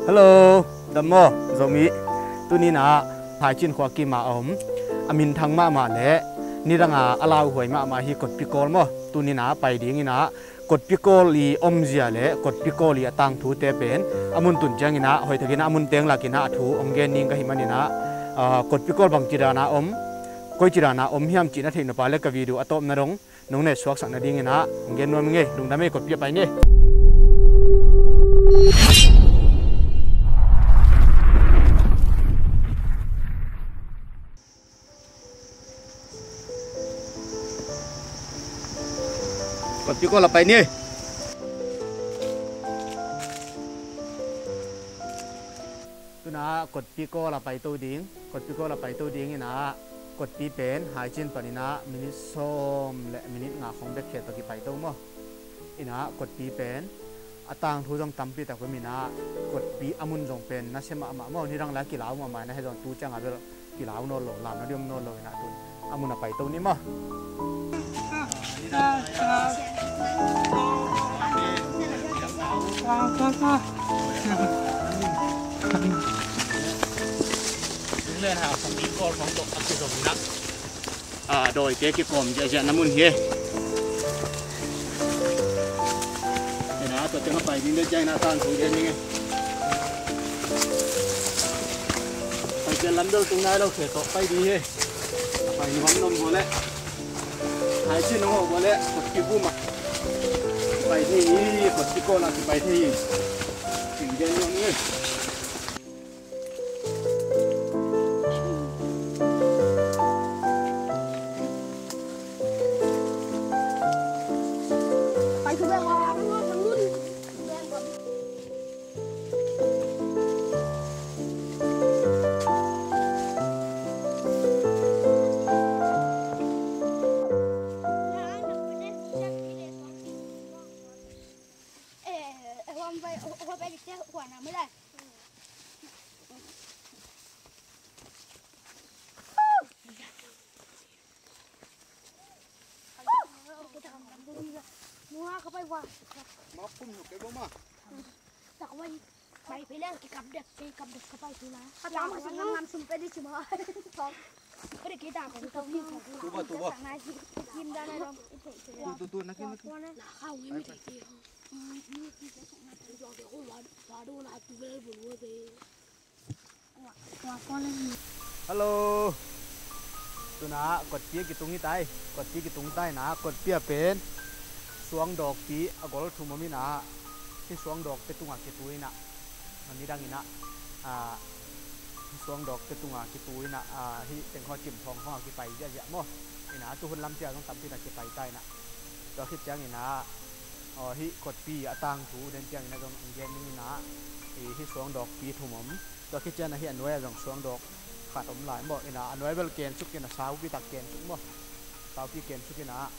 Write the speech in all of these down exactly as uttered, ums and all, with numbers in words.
Hello, dam maw, Zomi. Tuni-in ah Haicin khua kim ah a om, a minthang mahmah le nidang a a lauhuai mahmah hi Kotpi kawl maw. Tuni-in ah pai dingin ah Kotpi kawl i omzia le Kotpi kawl i a tangthute pen a mun tun ciangin ah hoihtakin ah a mun teng lakin ah a thu hong gen ning ka hih manin ah, ah, Kotpi kawl bangci dan a om, koici dan a om hiam cih na theih nop a le ka video a tawpna dong nong nesuaksak nadingin ah hong gen nuam ing ei. Lungdam ei, Kotpi ah pai ni. Kotpi kawl ah pai ni. Tu-in ah Kotpi kawl ah paito ding, Kotpi kawl ah paito dingin ah Kotpi pen Haicin panin ah minit sawm le minit nga khong bek khel tawh kipaito maw. In ah Kotpi pen a tangthu zong tampi tak om in ah, Kotpi a mun zong pen nasia mahmah maw, nidang lai kilau mahmah in ah, hih zong tu ciang a bel kilau nawn lo, lau na diam nawn lo in ah, tu-in a mun ah paito ni maw. Lunglen Hau sapi kawl khong tawh a kizom in ah, a, dawite kikawm ziahziahna mun hi. Ina, tua teng a pai ding le, tua ina tangthu ding hi. Pai pen lam deuh tung nai lo, khe tawh pai ding hi. Pai nuam nuam vua le, Haicin nong hawh vua le, Kotpi bum ah pai thei hi, Kotpi kawl ah kipai thei hi. Cing den nuam hi. Tuba, tuba. Hello. Tu-in ah Kotpi a kitung hi tai. Kotpi kitung ta in ah, Kotpi ah pen suangdawkpi a gol thum om in ah, hih suangdawkte tungah kitu in ah, a nidang in ah, a, hih suangdawkte tungah kitu in ah, a, hih teng khawng, cimthawng khawng ah kipai ziahziah maw. In ah tuhun lam ciang zong tampi tak kipai ta in ah, tua khit ciangin ah, aw, hih Kotpi a tangthu den ciangin ah zong hong gen ning in ah, hih suangdawkpi thum om. Tua khit ciangin ah hih a nuai ah zong suangdawk khat om lai maw. In ah a nuai bel kensuk in ah, saupi tak kensuk maw. Saupi kensuk in ah,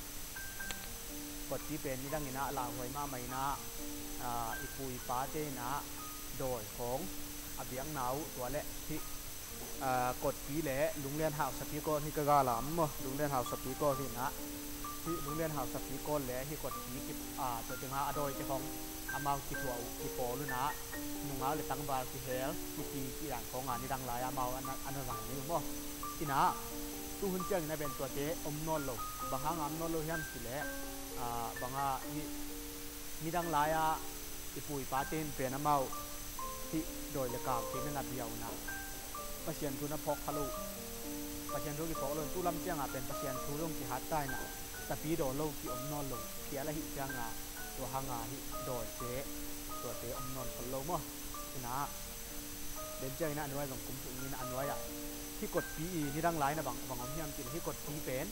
Kotpi pen nidang in ah lauhuai mahmah in ah, a, i pu i pate in ah dawi khawng a biakna uh, tua le hih, a, Kotpi le Lunglian Hau sapi kawl hi ka gala maw, Lunglian Hau sapi kawl hi in ah, hih Lunglian Hau sapi kawl le hih Kotpi ki, a, tua teng ah a dawite khawng amau kithuah uh, kipawl un ah, nungak le tangval kihel, kipi, kidan khawng ah nidang lai ah amau a na, a na zang ni uh maw. In ah tuhun ciangin ah pen tuate om nawn lo. Bang hang a om nawn lo hiam cih leh, a, bang a hih nidang lai ah i pu i pate in pen amau hih dawi le kau teng na na bia un ah, Pasian thu na phawk kha lo. Pasian thu kiphawk lo, tu lam ciang ah pen Pasian thu zong kihat ta in ah, tapidaw lo ki om nawn lo. Phial ahih ciang ah, tua hang ah hih dawite, tuate om nawn khol lo maw. In ah den ciangin ah a nuai zong kum thum in ah a nuai ah, hih Kotpi i nidang lai in ah bang, bang om hiam cih leh, hih Kotpi pen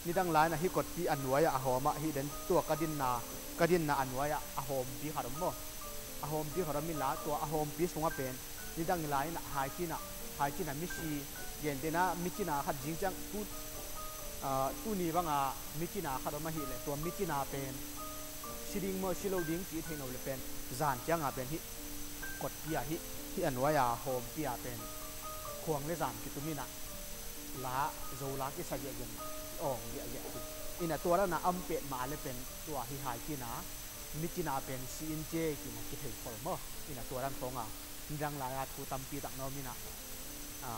nidang lai in ah hih Kotpi a nuai ah a hawm ah, hih den tua ka dinna, ka dinna a nuai ah a hawmpi khat om maw. A hawmpi khat om in la, tua a hawmpi sungah pen nidang lai in ah Haicin ah, Haicin ah misi, gentehna micina khat zing ciang tu, a, tuni bang a micina khat om ahih leh, tua micina pen si ding maw, si lo ding cih theih no le pen, zan ciang ah pen hih Kotpi ah hih, hih a nuai a hawmpi ah pen khuang le zan kitum in ah, la, zo la kisa ziahziah, awng ziahziah hi. In ah tua dan a om peuhmah le pen tua hih Haicin ah micina pen si in ci-in ah kithei khol maw. In ah tua dan khawng ah Nidang lai-a thu tampi tak na om inah, a,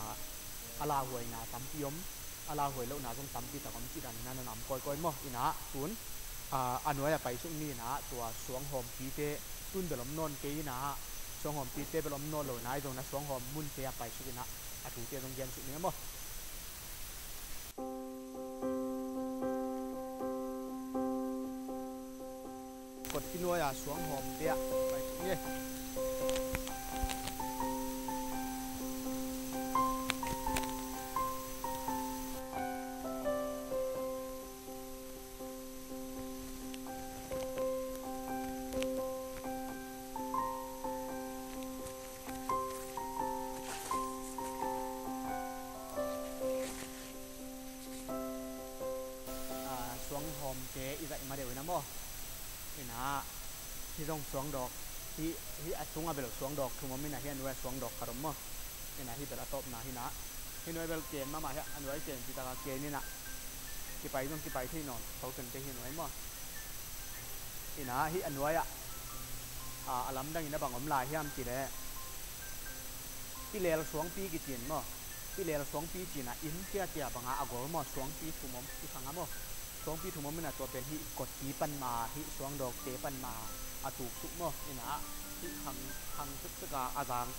a lauhuaina tampi om, a lauhuai lohna zong tampi tak om cih dan inah na nam kawikawi maw. Inah tun, a, a nuai-ah paisuk ni inah tua suanghawmpite tun bel om nawn kei inah, suanghawmpite bel om nawn lo inah, ahi zongin a suanghawm munte ah paisuk inah a thute zong gensuk ni a maw. Kotpi nuai-a suanghawmte ah paisuk ni. A, suanghawmte i zaih ma deuh inah maw. Inah hih zong suangdawk, hih, hih a tungah bel suangdawk thum om inah, hih a nuai-ah suangdawk khat om maw. Inah hih bel a tawpna hi inah, hih nuai bel ken mahmah hi a, a nuai ken citaka ken inah kipai zong kipai thei nawn, tho ken kei hih nuai maw. Inah hih a nuai-ah, a, a lamdang inah bang om lai hiam cihleh, pilel suangpi kici in maw. Pilel suangpi ci inah inn khiakhia banga a gol maw, suangpi thum om i khang a maw. Suangpi thum om inah tua pen hih kotpi pan mah, hih suangdawkte pan mah a tuksuk maw. Inah hih khang, khang seksekah a zang,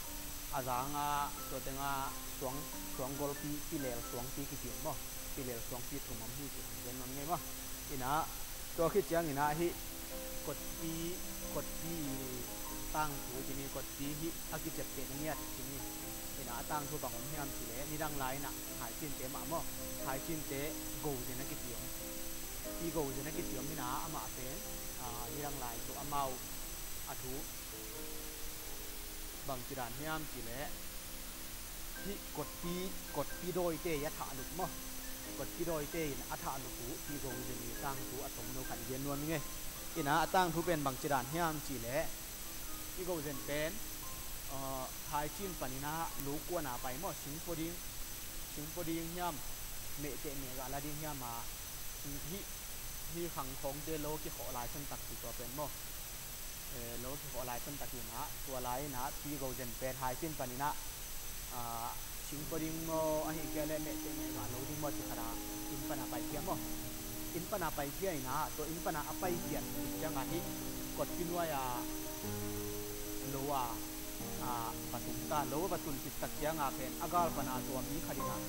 a zangah tua tengah suang, suanggolpi, pilel suangpi kici in maw. Pilel suangpi thum om hi ci khang gen nuam ngei maw. Inah tua khit ciang inah hih kotpi, kotpi tangthu ci ni, kotpi hih a kiciapteh na ngiat ci ni. Inah a tangthu bang om hiam cihleh, nidang lai inah haicinte mah maw, haicinte gozen a kici om. Pi gozen a kici om inah amah pen, a, nidang lai tawh amau a thu bangci dan hiam cihleh, hih kotpi, kotpi dawite i a thahlup maw. Kotpi dawite in a thahlup uh pi gozen i tangthu a tomno khat i gen nuam i ngei. Inah a tangthu pen bangci dan hiam cihleh, pi gozen pen, a, haicin paninah lo kuana pai maw, singpua ding, singpua ding hiam, mehteh mehgah la ding hiam a, hih, hih khangkhawngte lo kikhawh lai santak ci tua pen maw. Eh, lo kikhawh lai santak inah, tua lai inah pi gozen pen haicin paninah, a, singpua ding maw, ahih kei leh mehteh mehgah lo ding maw ci khat a inn pana paikhia maw. Inn pana paikhia inah, tua inn pana a paikhiat khit ciangah hih kotpi nuai-a lo a, a, va tung ta, lo va tun khit tak ciangah pen a gal pana tua mi khat inah,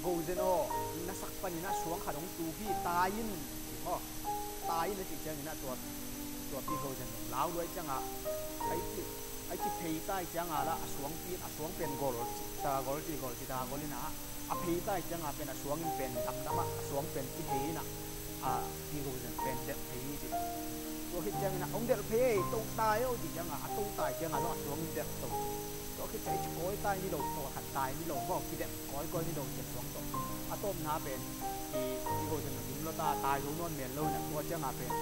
gozen aw, na sak paninah suang khat hong tu hi, tai in ci maw. Tai in a cih ciangin ah tua, tua pi gozen zong lau luai ciangah, ai ci, ai ci phei tai ciangah lah a suang pi in, a suang pen gol ci ta gol ci, gol ci ta gol in ah, a phei tai ciangah pen a suang in pen damdam ah, a suang pen kihei in ah, a pi gozen pen delh phei hi ci. Tua khit ciangin ah hong delh phei ei, to tai o ci ciangah, a to tai ciangah zong a suang in delh to ci. Tua khit ciang ai ci kawi tai ni lo, tawlkhat tai ni lo maw, kidelh kawikawi ni lo ci a suang tawh. A tawpna pen i, pi gozen zong gim lua ta, tai zo nawn mel lo in ah, tua ciangah pen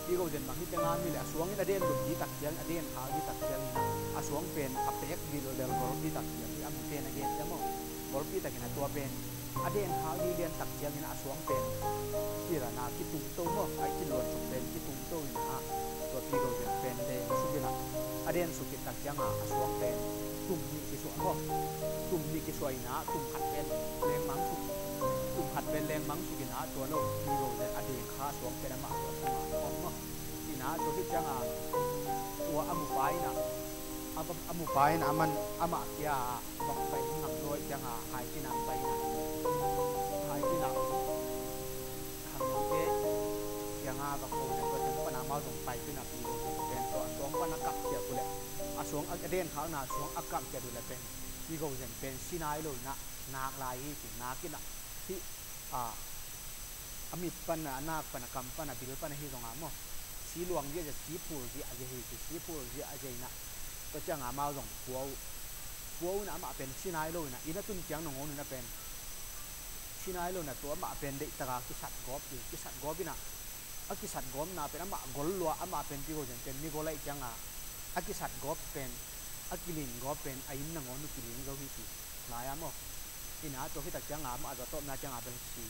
pi gozen bang hi tengah mi leh a suang in a den lup dih tak ciangin, a den khak dih tak ciangin ah, a suang pen a pek dih lo lel golpi tak ciangin, a muten a gen ciang maw, golpi takin ah tua pen a den khak dih lian tak ciangin ah a suang pen, ci dan a kitung to maw, ai ci luan suk pen kitung to in ah, tua pi gozen pen den suk in ah, a den suk khit tak ciangah a suang pen tum nih kisuah maw, tum nih kisuah in ah, tum khat pen lengmang suk, tum khat pen lengmang suk in ah, tua lo pi gozen a den kha a suang pen amah tua sungah om maw. In ah tua khit ciangah tua a mupa in ah, a, a mupa in ah, aman amah kia ah, bang pai hong ngam dawi ciangah, hai cin ah pai in ah, hai cin ah khangnote kiangah va ko in ah, tua teng pan amau zong pai cin ah pi gozen pen tua a suang pan a kapkhiat uh leh, a suang a den khakna a suang a kapkhiat uh leh pen pi gozen pen si nai lo in ah nak lai hi ci, nak in ah hih, a, a mit pan a, a nak pan a, kam pan a, bil pan a hi zongah maw, si luang ziahziah, si phul ziahziah hi ci, si phul ziahziah in ah, tua ciangah amau zong pua uh, pua uh in ah amah pen si nai lo in ah, inn a tun ciang nangawn uh in ah pen si nai lo in ah, tua amah pen deihtak a kisat gawp ci, kisat gawp in ah, a kisat gawpna pen amah gol lua, amah pen pi gozen pen mi gol ahih ciangah, a kisat gawp pen, a kiling gawp pen a inn nangawn uh kiling zo hi ci lai a maw. In ah tua khit tak ciangah amah tua tawpna ciangah bel si.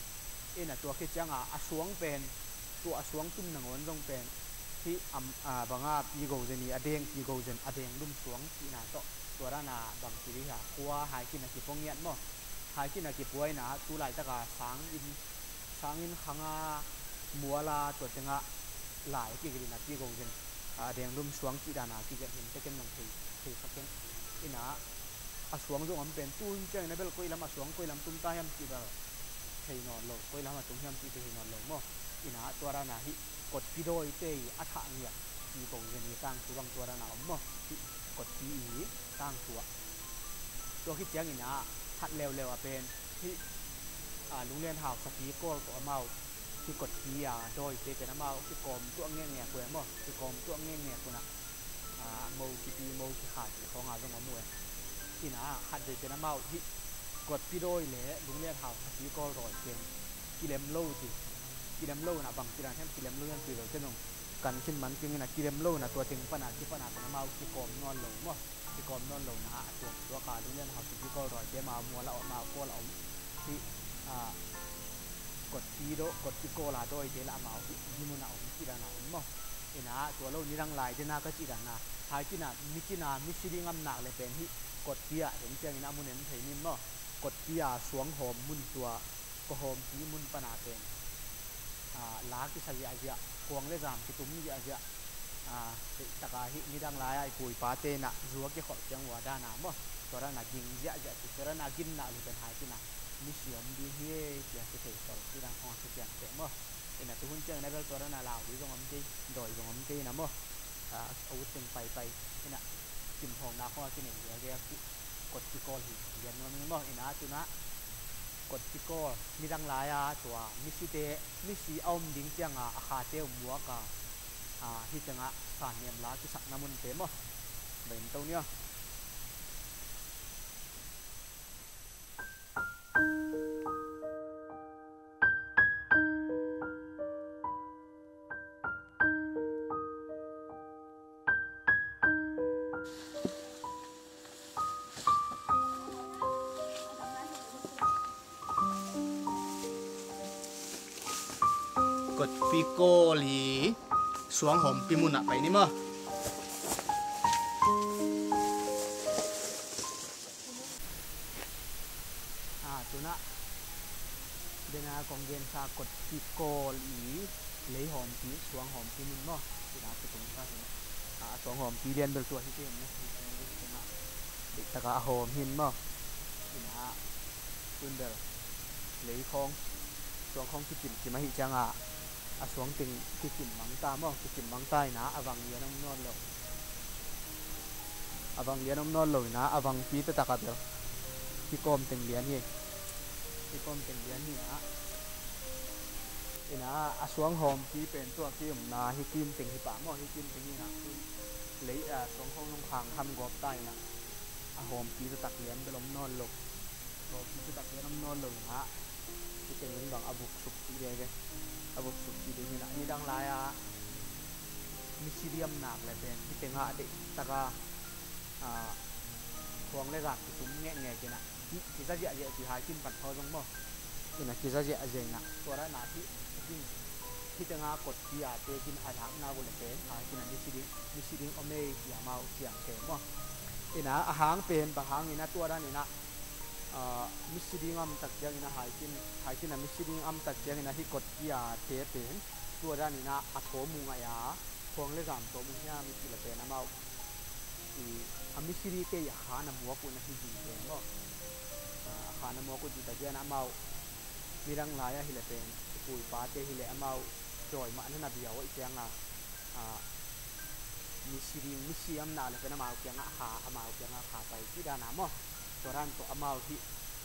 In ah tua khit ciangah a suang pen, tua a suang tum nangawn zong pen Hih am, a, banga pi go zen i a deng pi go zen a deng lum suang cihna tawh tua dana bang ci dih ha, khua haikin a kipua ngiat maw? Haikin a kipua ina tu laitaka sangin, sangin khanga muala tua tengah lai kigelh ina pi go zen a deng lum suang cih dana kigelh hin tekin zong thei, thei kha keng. Ina a suang zong om pen tu hun ciangin a bel koi lam a suang koi lam tum ta hiam cih bel thei nawn lo, koi lam a tum hiam cih thei nawn lo maw? Ina tua dana hih kotpi dawite i a thah ngiat pi go zen i tangthu bang tua dana om maw? Hih kotpi i tangthu ah. Tua khit ciangin a hat leuleu a pen hih, a, Lunglian Hau sapi kawl tawh amau hih kotpi a dawite pen amau kikawm tuah ngekngek uh e maw? Kikawm tuah ngekngek uh na, a, mo kipi mo kikha cih khawnga zong om uh e. Ina khatvei pen amau hih kotpi dawi le Lunglian Hau sapi kawl dawi pen kilem lo ci. Kilem lo na bang ci dan hiam kilem lo hiam cih bel ken zong kan khin man keng ina kilem lo na tua teng pana kipana pen amau kikawm nawn lo maw? Kikawm nawn lo na a tuak tuaka Lunglian Hau sapi kawl dawite amau mual a om, amau kawl a om. Hih, a, kotpi daw, kotpi kawl a dawite la amau hih, hih mun a om cih dana om maw? Ina tua lo nidang lai dena ka cih dana haikina mikina misi ding amnak le pen hih kotpi ah en ciangin a mun en thei nin maw? Kotpi a suang hawm mun tua kua hawmpi mun pana pen, a, la kisa ziahziah, khuang le zam kitum ziahziah, a, taka hih nidang lai-a i pu i pate inah zu a kikholh ciang ua dana maw? Tua dana ging ziahziah ci, tua dana ginna le pen haikin a misi om ding hi ei cia kithei khol ci dan khong a kiciamteh maw? Ina tuhun ciangin a bel tua dana lau dih zong om kei, dawi zong om kei ina maw? A, a ut teng paipai ina kimthawmna khong a kinei ziahziah ci. Kotpi kawl hi lian nuam ing maw? Ina tunah kotpi kawl nidang lai-a tua misite, misi a om ding cianga a khate uh muaka, a, hih tengah sannem la kisakna munte maw? Bainto nia. Kotpi kawl hi suang hawmpi munah pai ni maw? A, tunah dena kong gensa kotpi kawl i lei hawmpi, suang hawmpi mun maw? Ina tutung ka hi. A, suang hawmpi lian bel tua hi te na hi tengah deih taka a hawm hin maw? Ina tun bel lei khawng, suang khawng kicimcim ahi cianga a suang teng kicim mangta maw? Kicim mangta ina a vang lian om nawn lo. A vang lian om nawn lo ina a vangpi taktak a bel kikawm teng lian hi. Kikawm teng lian hi ina. Ina a suang hawmpi pen tua ki omna hi kim teng hi pah maw? Hi kim teng ina lei a suang khawng nung khang ham gawp ta ina a hawmpi taktak lian bel om nawn lo. Hawmpi taktak lian om nawn lo ina hi tengin bang a vuk suk cih dei ve. A vuk suk cih dei hi ina nidang lai-a misi diamnak le pen hi tengah a deih taka, a, khuang le zam kitum ngekngek ina ki, kiza ziahziah ci hai kin pan thaw zong maw? Ina kiza ziahziah ina tua dana hi, hi, hi tengah kotpi a te kin a lakna uh le pen hai kin a misi ding, misi ding om ei ci amau ciamteh maw? Ina a hang pen bang hang ina tua dan ina, a, misi ding amtak ciang ina hai kin, hai kin a misi ding amtak ciang ina hi kotpi a te pen tua dan ina a thawm uh ngaih a khuang le zam tawm uh hiam i cih le pen amau i, a misi ding kei a khan a muak uh na hi zi pen maw? A, a khan a muak uh cih tak ciang amau nidang lai-a hi le pen i pu i pate hi le amau dawi mah na na bia uh cianga, a, misi ding, misi amna le pen amau kiangah kha, amau kiangah kha pai cih dana maw? Tua dan tawh amau hi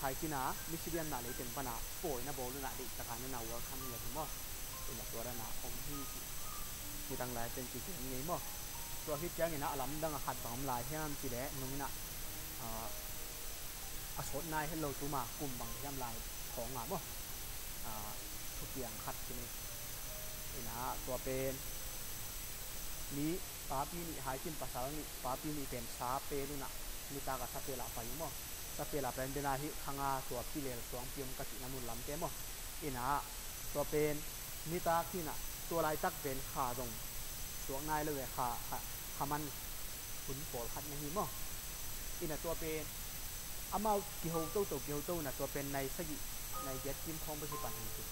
hai kin a misi diamna lei teng pana pawina bawl una deih taka na na welcome hi a tu maw? Ina tua dana om hi ci. Nidang lai pen kigen ngei maw? Tua hi ciangin a lamdang a khat bang om lai hiam ci le nung ina, a, a sawt nai het lo tuma kum bang hiam lai khawnga maw? A, thupiang khat ci ni. Ina tua pen mi papi nih hai kin pasal nih, papi nih pen sa pel una nitak a sa pel ah pai uh maw? Sa pel ah pen dena hi khanga tua pilel suangpi om ka cihna mun lamte maw? Ina tua pen nitak hi ina tua laitak pen kha zong tuak nai lo ve, kha, kha, kha man hun pawlkhat na hi maw. Ina tua pen amau kiho toto, kiho to na tua pen nai sagih, nai giat kim khawng bek hi pan hi ci.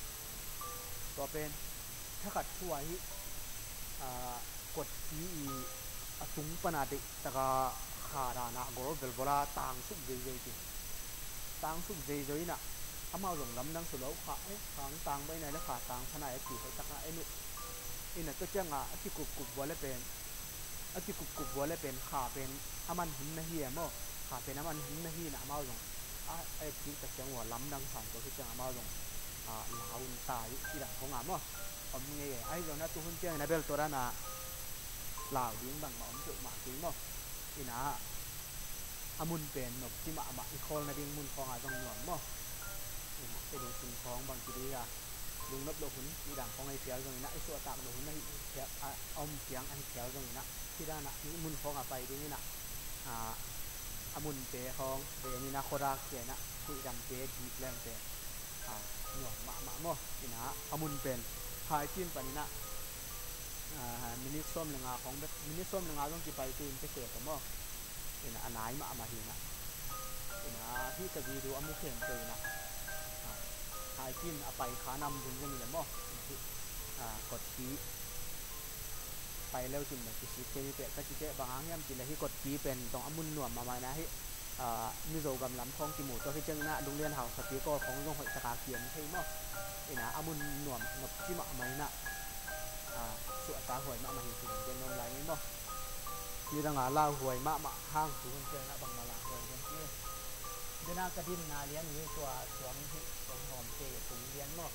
Tua pen thakhat thu ahi, a, kotpi i a tung pana deih taka kha dana gol velvola tangsuk zeizei ci. Tangsuk zeizei ina amau zong lamdang su lo kha, eh, kha ang tang bai nai le kha tang pha nai a ci hoih taka en uh. Ina tua cianga a kikupkup vua le pen, a kikupkup vua le pen kha pen a man hun na hi e maw. Kha pen a man hun na hi ina amau zong a, a et kik ta ciang ua lamdang san tua hi ciang amau zong, a, lau un ta i, i dang khong a maw. Om ngei e. Ahi zong na tu hun ciang ina bel tua dana lau ding bangmah om peuhmah kei maw. Ina a mun pen nopci mahmah, i khawl nading mun khawnga zong nuam maw. Ina i lungsim khawng bang kidih a, lungnop loh hun i dang khawng ahi phial zong ina, i suahtak loh hun ahi phial, a, a om ciang ahi phial zong ina, hih dana hih mun khawnga pai ding ina, a, a munte khawng ven ina khuadak ciang ina, huihdamte dip leng pen, a, nuam mahmah maw. Ina a mun pen Haikim pan ina, a, minute sawm le nga khawng bek, minute sawm le nga zong kipai tu in pia sek uh maw. Ina a nai mahmah hi ina. Ina hih ka video a mu khempeuh ina, a, Haikim a pai kha nam ding zong hi le maw. Ina hih, a, kotpi pai leu cin bel kisik thei ni teh, ka ci teh bang hang hiam cih leh hih kotpi pen zong a mun nuam mahmah ina hih, a, Mizo gam lam khawng kimu tawh hi ciang ina Lunglian hausapi kawl khawng zong hoih taka kiam thei maw. Ina a mun nuam nopci mahmah ina, a, suahtak huai mahmah hi ci-in gen nuam lai ngei maw. Nidanga lauhuai mahmah hang tu hun ciang ina bangmah lauhuai gen ci. Dena ka dinna lian hi tua suang hi, suang hawm kei a tung lian maw.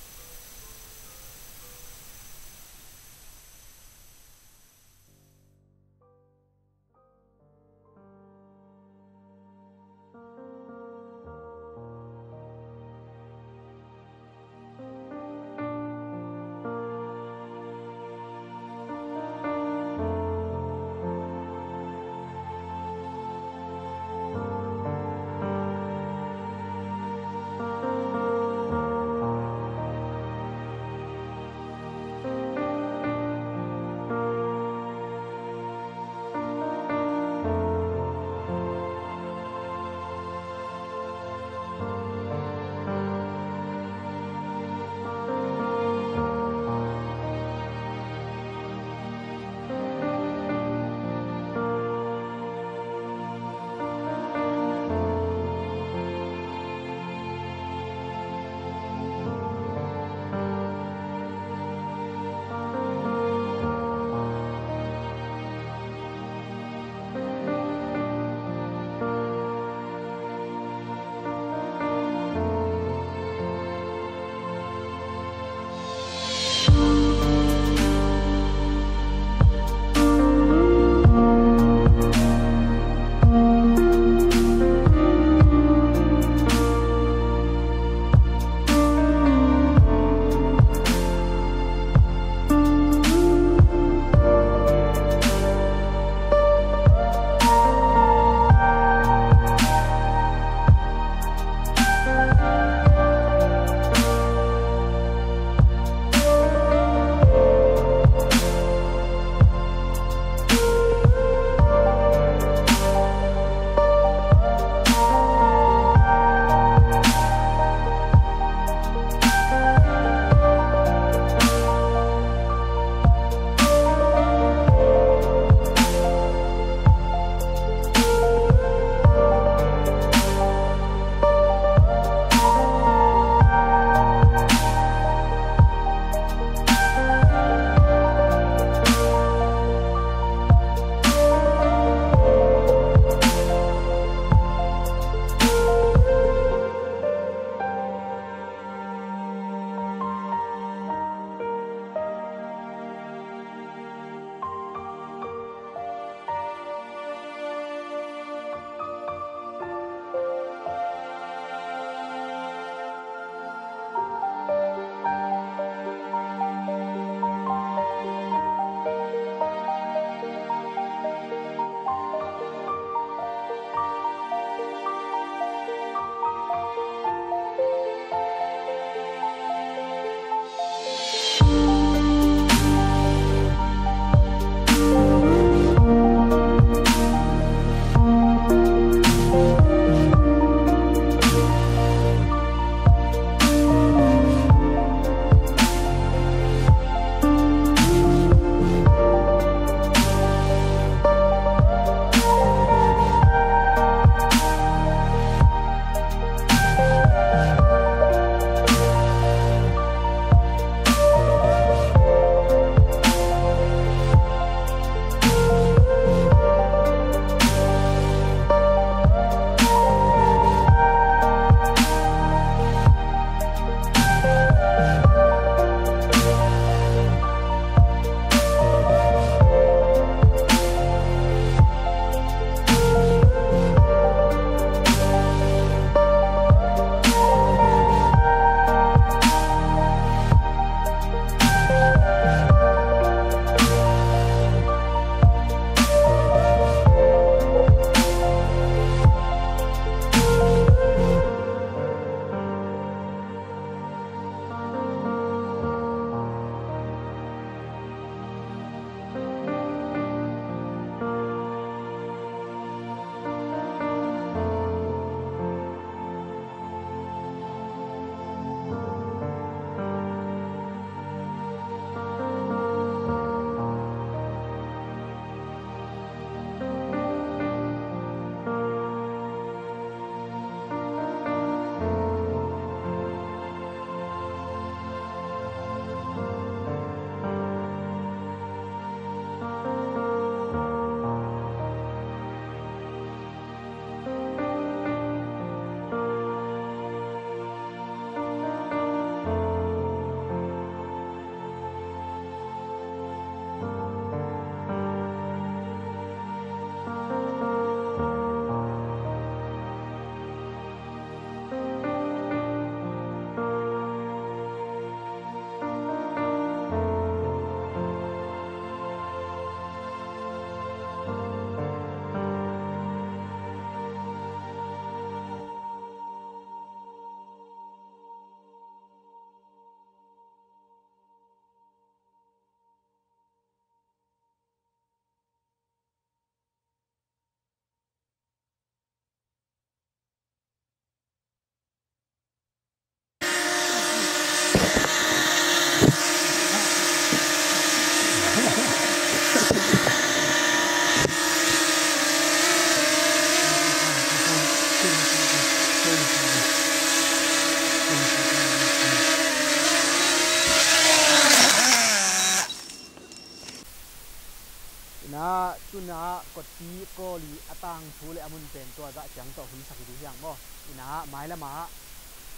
Kawli a tangthu le a mun pen tua zah ciang tawh hun sak hi ding hi hang maw. Inah mailamah,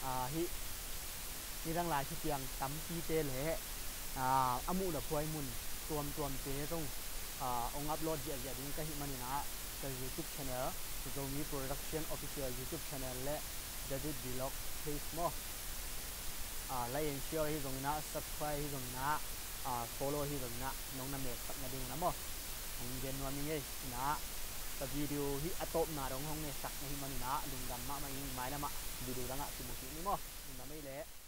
ah, hih nidang lai thuciang tampite le, ah, a muhna phuai mun tuamtuamte zong, ah, hong upload ziahziah ding ka hih maninah ka YouTube channel, Zomi Production Official YouTube channel le Jadid Vlog page maw, ah, like and share hi zonginah, subscribe hi zonginah, ah, follow hi zonginah nong na metsak nadingun a maw, hong gen nuam ing ei. Inah ka video hih a tawpna dong hong ngetsak na hih maninah lungdam mahmah ing. Mailamah video dangah kimu kik ni maw. Lungdam ei leh.